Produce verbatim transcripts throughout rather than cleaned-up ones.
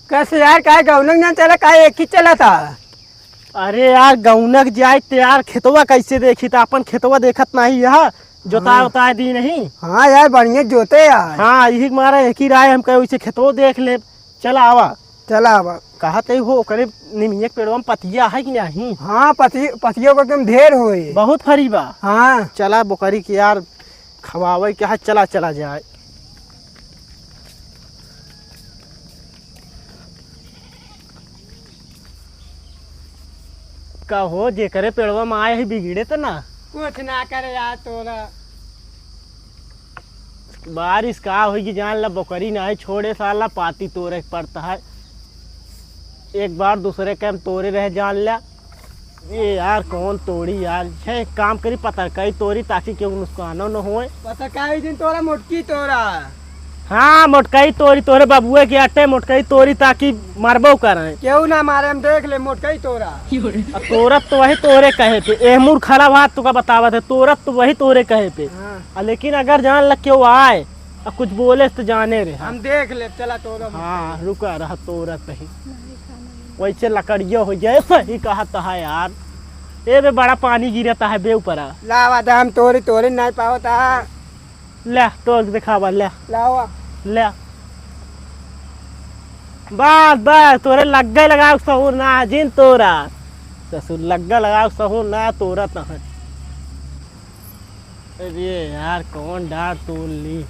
कैसे यार, काहे गौनक ना चला, काहे एक ही चला था? अरे यार, गौनक जाए तो यार, खेतवा कैसे देखी? तो अपन खेतवा देखत नहीं, यह जोताए हाँ। उताए दी नहीं। हाँ यार, बढ़िया जोते यार। हाँ, यही मारा एक ही राय, हम कहे वैसे खेतवा देख ले। चला आवा। चला आवा। कहा ते हो, ओकरे निमिया के पेड़वा में पतिया है कि नहीं? हाँ, पति-, पतिया को एकदम ढेर होए। बहुत फरी बा। हाँ। चला बोकरी के यार, खवावे के है, चला, चला जाए। का हो, जेकरे पेड़वा में आए ही बिगड़े त ना? कुछ ना करे यार तोरा। बारिश का होई कि जान ला, बोकरी नाही छोड़े साला, पाती तोरे के पड़ता है। एक बार दूसरे के हम तोरे रहे जान ला। ये यार कौन तोड़ी यार, छे एक काम करी, पतरकाई तोरी ताकि केहू नुकसानो न होए। पतरकाई दिन तोरा मोटकी तोरा। हाँ, मोटकाई तोरी तोरे बबुए के अटे, मोटकाई तोरी ताकि मरबो करे। केहू ना मारे, हम देख ले मोटकाई तोरा। अब तोरत तो वही तोरे कहे पे, एह मूड खराब हाथ तुका बतावत है, तोरत तो वही तोरे कहे पे। हाँ। आ लेकिन अगर जान लग केहू आए, आ कुछ बोले तो जाने रे। हम देख ले, चला तोरा। हाँ, रुका रहा तोरत ही। वैसे लकड़िया हो जाए, सही कहत है यार। ए बे, बड़ा पानी गिरत है बे ऊपरा। लावा दे, हम तोरी, तोरी नहीं पावत है। ले, तोर के दिखावा, ले। लावा। ले। बस, बस, तोरे लग्गा लगाओ सहूर ना, जिन तोरा। ससुर लग्गा लगाओ सहूर ना, तोरा तहन। अरे यार, कौन डार तोड़ ली?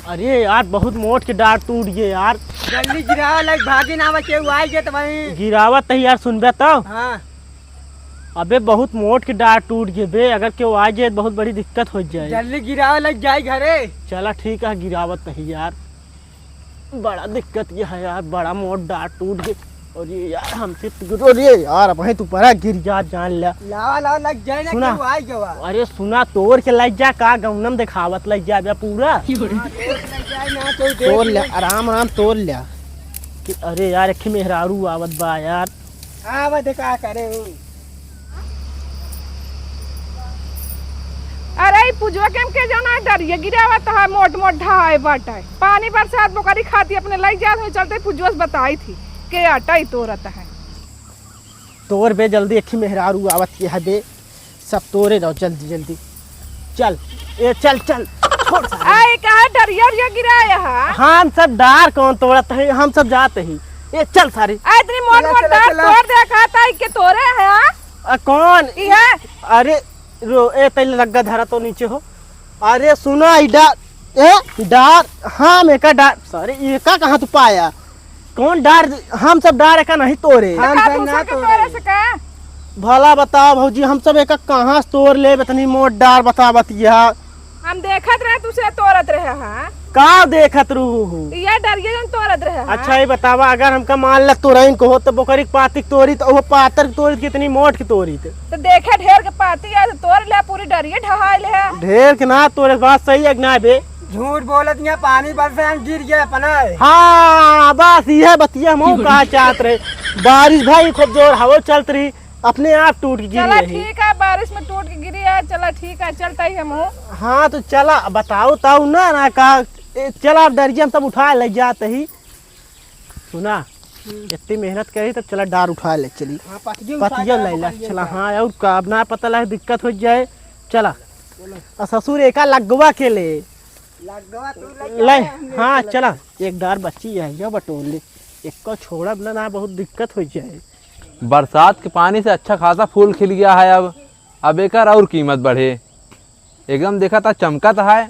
अरे यार, बहुत मोट के डार टूट गए यार। जल्दी गिरावा, लाइक भागी ना आवा, केहू आई गए तो वहीं। गिरावत है यार, सुनबे तो। हाँ। अबे, बहुत मोट के डार टूट गए बे, अगर केहू आ जाए तो बहुत बड़ी दिक्कत हो जाए। जल्दी गिरावा, लाइक जाई घरे। चला ठीक है, गिरावत है यार। बड़ा दिक्कत ये है यार, बड़ा मोट डार टूट गए। और ये यार हमसे तो, अरे यार, अब तू परा गिर जा, जान ले। लावा, लावा, लग जाए ना, सुना। क्यों आई गवा? अरे सुना, तोर के लग जा, का गौनम दिखावत लग जा बे पूरा। हाँ, तोर के लग जाए ना, तो देख तोर ले, ले। आराम, आराम तोर ले। कि अरे यार, एक मेहरारू आवत बा यार। आवा दे, का करे हो? अरे, ई पुजवा के हमके जौन है डरिया गिरावत है, मोट मोट ढहाए बाटे। पानी बरसात बोकरी खाती अपने लई जात हो, चलते पुजवा से बताई थी, के आटा ही तोरत है। तोर बे जल्दी, एक ही मेहरारू आवत के है बे। सब तोरे रहो, जल्दी, जल्दी। चल, ए, चल, चल, छोड़ सारे। आ, ये कहाँ डरिया उरिया गिराया है? हम सब डार कौन तोड़त है, हम सब जात ही। ए, चल सारे। आ, इतनी मोट चला, मोट चला, डार चला। तोड़ दे, कहा था कि तोरे है, हाँ? आ, कौन? ई है? अरे, रो, ए, तैले लग्गा धरा तो नीचे हो। अरे, सुना, ई डार, ए, डार, हम एका डार, सारे, एका कहाँ तू पाया? कौन डार? हम सब डार एका नहीं तोरे। तो हम का सब ना दूसर के तोरे। तोरे से का? भला बताओ भौजी, हम सब एका कहाँ से तोर लेब? इतनी मोट डार बतावत यह। हम देखत रहे, तुसे तोरत रहे, हाँ? का देखत रहू हूँ? ये डरिया जौन तोरत रहे, हाँ? अच्छा, ये बतावा, अगर हमका मान ला तोरइन को हो, तो बोकरी के पाती के तोरी, तो वो पातर के तोरी, कितनी मोट के तोरी? तो देखे ढेर के पाती है, तो तोर ले, पूरी डरिया ढहाई ले है। ढेर के ना तोरे, बात सही है कि ना बे? झूठ बोलत, यहाँ पानी बरसे, हम गिर गए अपना। हाँ, बस यह बतिया हम कहा चाहत रहे। बारिश भाई खूब जोर हवा चलत रही, अपने आप टूट के गिरी चला रही। ठीक है, बारिश में टूट के गिरी है। चला ठीक है, चलता ही हम। हाँ, तो चला, बताओ ताऊ ना, ना का, ए, चला, अब डरिया हम सब उठा ले जात ही। सुना, हम्म। इतनी मेहनत करी, तब चला डार उठा ले चली। हाँ, पतिया उठा पतिया के ले ला, पकड़िए चला, चला। हाँ, और का, अब ना पता लगे, दिक्कत हो जाए। चला। चलो। आ ससुर एका लग्गवा के ले। लग्गवा तू ले ले, जाए, हम ले हाँ, चला। चला। एक डार बच्ची है, यो बटोर ले। एको छोड़ब ना, ना, बहुत दिक्कत हो जाए। बरसात के पानी से अच्छा खासा फूल खिल गया है। अब, अब एकर और कीमत बढ़े। एकदम देखा था, चमका था है।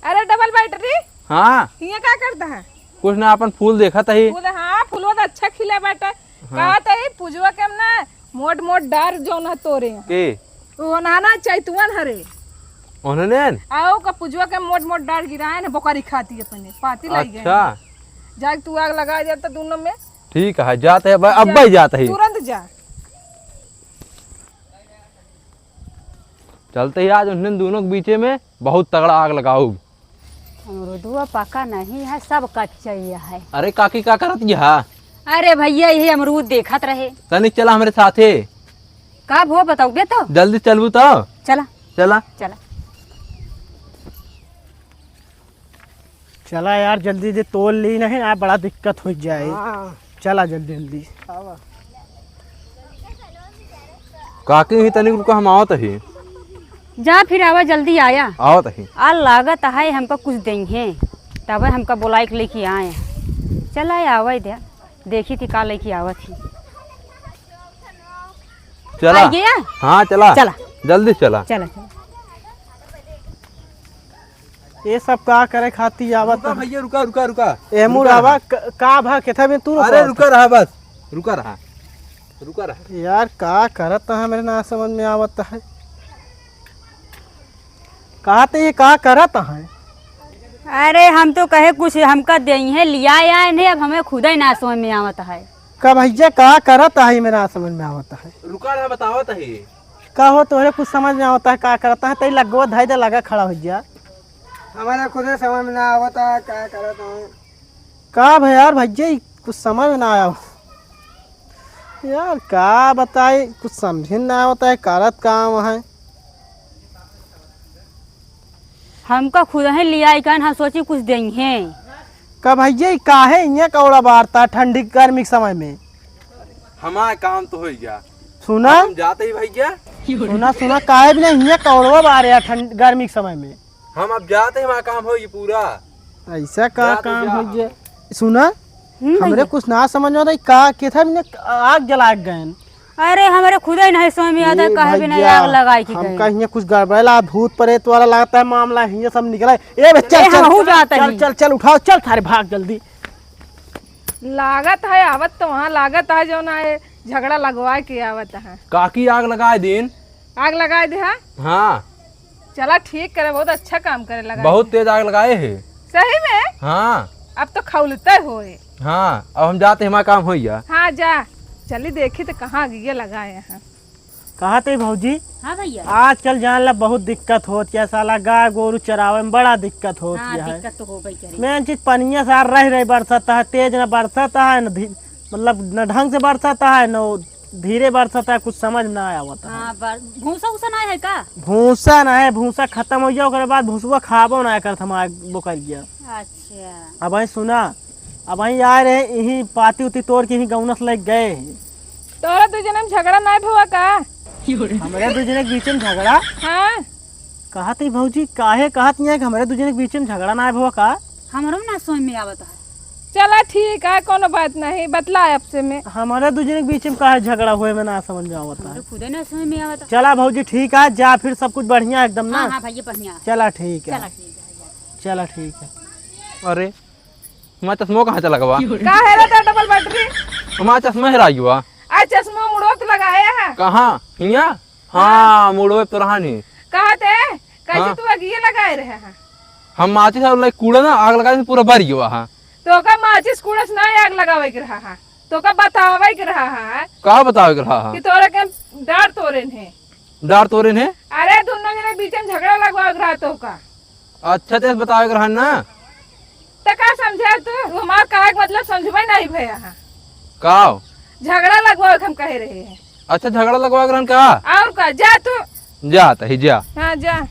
अरे डबल बैटरी, हाँ। हियाँ का करता है? कुछ ना, अपन फूल देखा था ही। फूल, हाँ, फूलवा तो अच्छा खिला बाटे। हाँ। कहा था ही, पुजवा के हम ना मोट मोट डार जौन है तोरे। के? वो नाना चैतवन हरे। उन्होंने? आओ का पुजवा के मोट मोट डार गिराए ना, बोकरी खाती अपने, पाती लाई गए। अच्छा। जाके तू आग लगा दे तो दोनों में। ठीक है, जाते हैं, अब जा, भाई जाते ही। तुरंत जा। चलते ही आज उन्हें दोनों के बीचे में बहुत तगड़ा आग लगाऊ। अमरूदवा पका नहीं है, सब कच्चा ही है। अरे काकी, का करत यह? अरे भैया, यही अमरूद देखत रहे। तनिक चला हमरे साथे। का भो, बताओगे तो? जल्दी चलबू तो। चला। चला। चला। चला यार, जल्दी से तोल ली, नहीं ना बड़ा दिक्कत होइ जाए। हाँ। चला जल्दी जल्दी। आवा। काकी, ही तनिक रुका, हम आवत ही। जा फिर आवा, जल्दी आया। आवत ही। आ लागत है हमका कुछ देइहैं, तबे हमका बोलाइ के लेके आए। चला आवे दे, देखी थी का लेके आवत ही। चला। आ गया? हाँ, चला। चला। जल्दी चला। चला, चला। ये सब का करे खातिर आवत रुका है? भैया, रुका, रुका, रुका। ए रुका मुरावा, रहा। क-, का भा, केथा में तू अरे, रुका रुका रहा बस, रुका रहा, रुका रहा। यार, का करत है, मेरे ना समझ में आवत है। कहा ते ये का करत है? अरे, हम तो कहे कुछ हमका देइहैं, लिया आए नहीं, अब हमें खुदा ही ना समझ में आवत है। का भैया, का करत है, मेरे ना समझ में आवत है। रुका रहा, बतावत है। का हो, तोहरे कुछ समझ में आवत है, का करत है? तई लगवा धाई दे, लगा खड़ा होइ जा। हमारा खुदे समझ में ना आवत है, का करत है। का भै यार, भैया, ई कुछ समझ में ना आया। यार, का बताई, कुछ समझे ना आवत है, करत काम है। हमका खुद ही लिया आई, कहन हम सोची कुछ देइहैं। का भैया, ई काहे इहाँ कौड़ा बारता ठंडी गर्मी के समय में? हमार काम तो होइ गया। सुना? हम जाते ही भैया। सुना, सुना, काहे बिना इहाँ कौड़वा बारे यार ठंड, गर्मी के समय में? हम अब जाते ही, हमार काम होइ पूरा। ऐसा का जाते काम जा। होइ गया? सुना, हम्म, हमरे भैया। कुछ ना समझ में आवत है, का, केथा बिना आग जला के गएन? अरे, हमरे खुदे नहीं समझ में आवत है, ए काहे बिना भैया, आग लगाई के हम गए। कहीं कुछ गड़बड़ेला, भूत प्रेत वाला लागत है मामला, हियाँ सब निकला है। ए बे, चल, ए, चल, हमहू चल, जात चल, हई। चल, चल, उठाओ, चल, सारे भाग जल्दी। लागत है, आवत तो वहाँ लागत है, जौन है, झगड़ा लगवाए के आवत है। काकी आग लगाए दिन। आग लगाए दे, हाँ? हाँ। चला ठीक करे, बहुत अच्छा काम करे लगा बहुत है। तेज आग लगाए है। सही में? हाँ। अब तो खौलते होए। हाँ, अब हम जाते हैं, हमारा काम होइ गया। हाँ, जा। चली देखी तो कहाँ आगिया लगाए हैं। कहा थे भौजी? हाँ भैया। आजकल जान ला बहुत दिक्कत होत है, साला गाय गोरू चरावे में बड़ा दिक्कत होत हाँ, है। दिक्कत तो होबे करे। मैं चीज पनिया सार रह रही बरसत है, तेज न बरसत है, न धी-, मतलब न ढंग से बरसत है, न धीरे बरसत है, कुछ समझ में ना आवत है। हाँ, बर-, भूसा उसा ना है का? भूसा ना है, भूसा खतम होइ गया, ओकरे बाद भूसवा खाबो ना करत हमार बोकरिया। अच्छा। अबहीं सुना, अबहीं आए रहे, इही पाती उती तोड़ के इही गौनस लग गए। तोरा दू जने में झगड़ा ना भवा का? हमरे दू जने के बीच में झगड़ा? हाँ। कहत ही भौजी, काहे कहत ही है कि हमरे दू जने के बीच में झगड़ा ना भवा का? हमरो ना समझ में आवत है। चला ठीक है, कोनो बात नहीं, बतला आपसे में। हमरे दू जने के बीच में काहे झगड़ा हुए, में ना समझ में आवत है। हमरो खुदे ना समझ में आवत है। चला भौजी, ठीक है, जा फिर, सब कुछ बढ़िया एकदम ना? हाँ, हाँ भैया, बढ़िया। चला ठीक है। चला ठीक है। चला ठीक है। अरे, हमारा चश्मा कहाँ चला गवा? का है रे, तेरा डबल बैटरी? हमारा चश्मा हेरा गवा। आ, चश्मा मुड़ो तो लगाया है। कहाँ? हियाँ? हाँ, मुड़वे तो रहा नहीं। कहा थे? कैसे हाँ। तू आगिए लगाए रहे हैं? हम माचिस और लाइक कूड़ा ना आग लगाए से पूरा भर गया, हाँ। तो का माचिस कूड़ा से ना आग लगावे के रहा, हाँ। तो का बतावे के रहा, हाँ। का बतावे के रहा, हाँ? कि तोरा के डार तोरे ने। डार तोरे ने? अरे, दोनों जने बीच में झगड़ा लगवावे के रहा तो का। अच्छा, तेरे बतावे के रहा ना। त का समझा तू? तू हमार कहे के मतलब समझबे नहीं भया है। का? झगड़ा लगवावे के हम कहे रहे हैं। अच्छा, झगड़ा लगवावे के रहन का? और का, जा तू। जा, तही जा। हाँ, जा।